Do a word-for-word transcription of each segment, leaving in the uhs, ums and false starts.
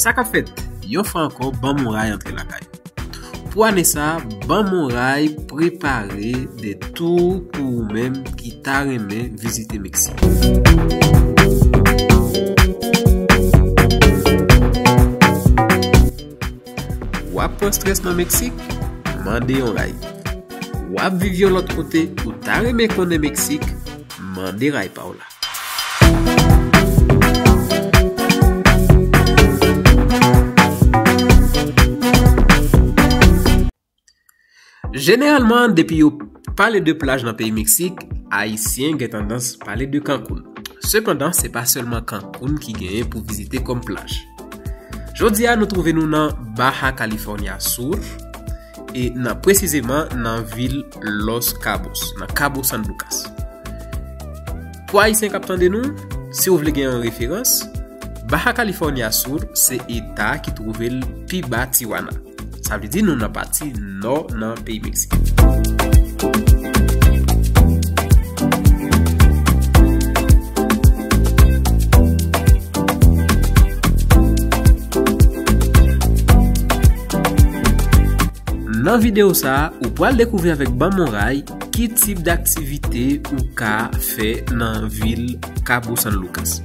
Sa k ap fèt? Yon fwa ankò, Ban m on ray antre lakay. Pou ane sa, Ban m on ray prepare de tou pou ou menm ki ta renmen vizite Meksik. W ap pran strès nan Meksik? Mande yon ray. W ap viv yon lòt kote, ou ta renmen konnen Meksik? Mande ray pa w la. Jeneralman, depi yo pale de plaj nan peyi Meksik, Ayisyen gen tandans pale de Cancun. Sepandan, se pa sèlman Cancun ki genyen pou vizite kòm plaj. Jodi a, nou twouve nou nan Baja California Sur, e nan, presizeman nan vil Los Cabos, nan Cabo San Lucas. Pou Ayisyen k ap tande nou, si w vle gen yon referans, Baja California Sur se eta ki twouve l pi ba Tijuana. Sa vle di nou nan pati nò nan peyi Meksik. Nan videyo sa a, ou pral dekouvri avèk Ban m on ray ki tip daktivite ou ka fè nan vil Cabo San Lucas.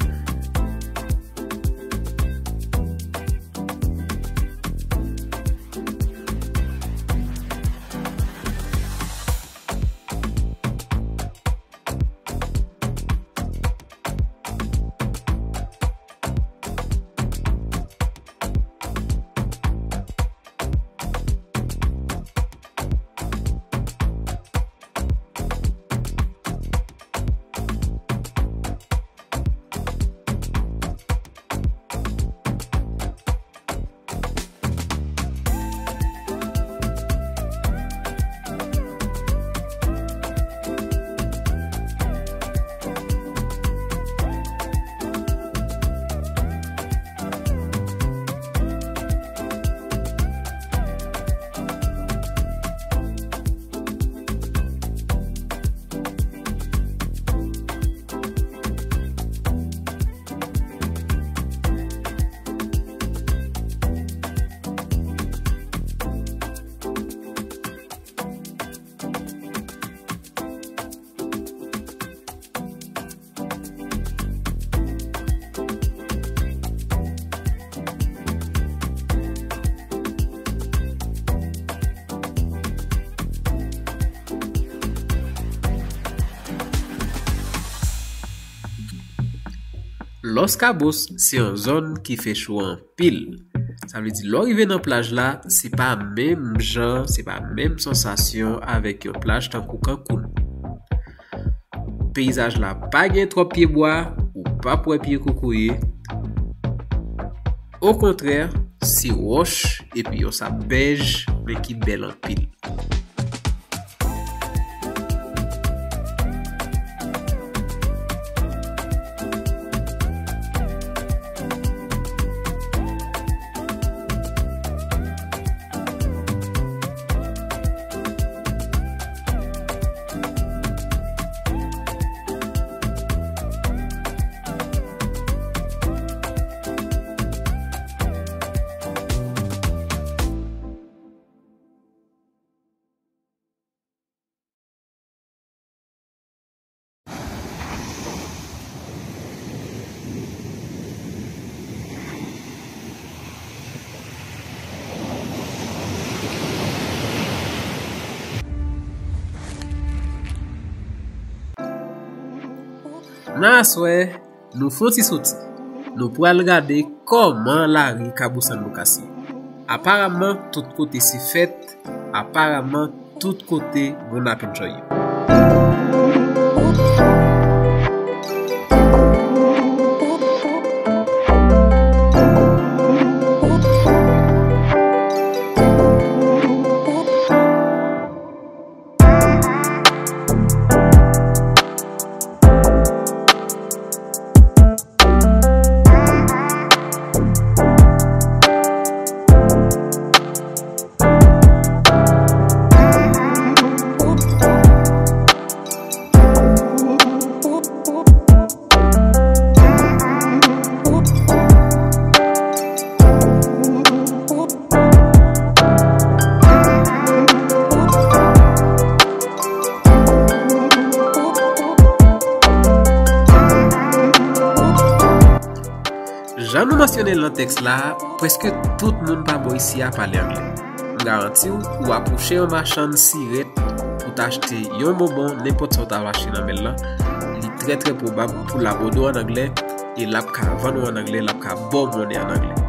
Los Cabos se yon zòn ki fè cho anpil. Sa vle di, lè w rive nan plaj la, se pa menm jan, se pa menm sansasyon avèk yon plaj tankou Cancun. Peyizaj la pa gen twòp pyebwa, ou p ap wè pye kokoye. Okontrè, se wòch epi yon sab bèj, men ki bèl anpil. Nan aswè, nou fè yon ti soti. Nou pral gade kòman lari Cabo San Lucas ye. Aparaman, tout kote se fèt. Aparaman, tout kote moun ap enjoy yo. Tèks la, prèske tout moun pa bò isi a pale anglè. M garanti w, ou apwoche yon machann sirèt pou w ta achte yon bonbon, nenpòt sa w ta vle achte nan men l lan, li trè, trè pwobab pou l abòde w ann anglè, e l ap ka vann ou ann anglè, l ap ka ba w monnen ann anglè.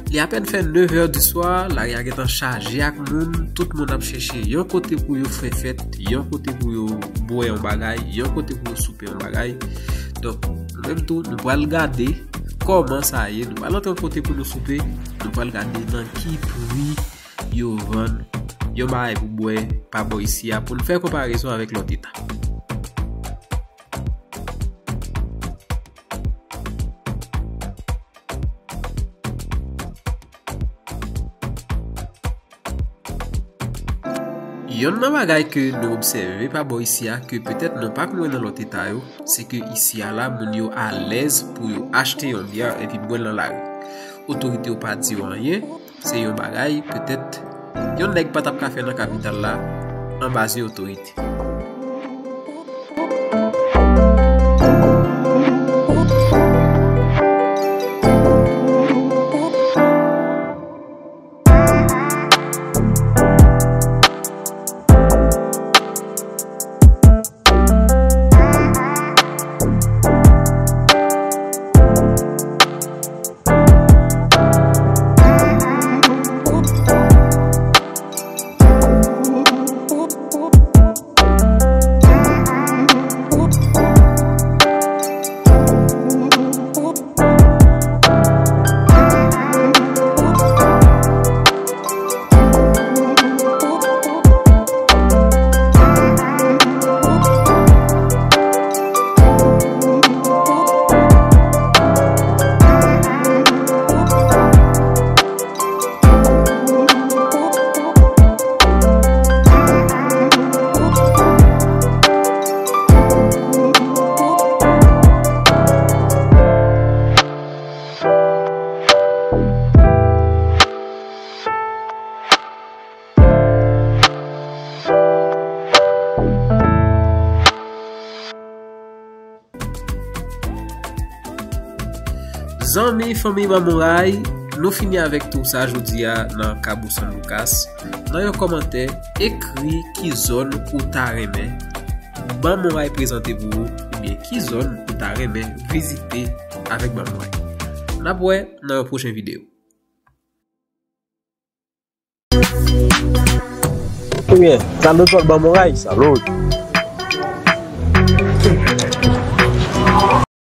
Li apèn fè nevè di swa, lari a gentan chaje ak moun, tout moun ap chèche yon kote pou yo fè fèt, yon kote pou yo bwè yon bagay, yon kote pou yo soupe yon bagay. Donk, nou menm tou, nou pral gade kòman sa ye, nou pral antre yon kote pou nou soupe, nou pral gade nan ki pri yo vann yon bagay pou bwè pa bò isi a, pou n fè konparezon avèk lòt eta. Yonn nan bagay ke nou obsève pa bò isi a, ke petèt nou pa konn wè nan lòt eta yo, se ke isi a la, moun yo alèz pou yo achte yon byè epi bwè l nan lari. Otorite yo pa di yo anyen, se yon bagay, petèt, yon nèg pa t ap ka fè nan kapital la, anba zye otorite. Zanmi, fanmi Banm On Ray, nou fini avèk tou sa jodi a nan Kabou San Lucas. Nan yon kòmantè, ekri ki zòn ou ta renmen Banm On Ray prezante pou ou, oubyen ki zòn ou ta renmen vizite avèk Banm On Ray. N ap wè nan yon pwochen videyo. Ebyen, sa lòt zòn Banm On Ray, sa lòt.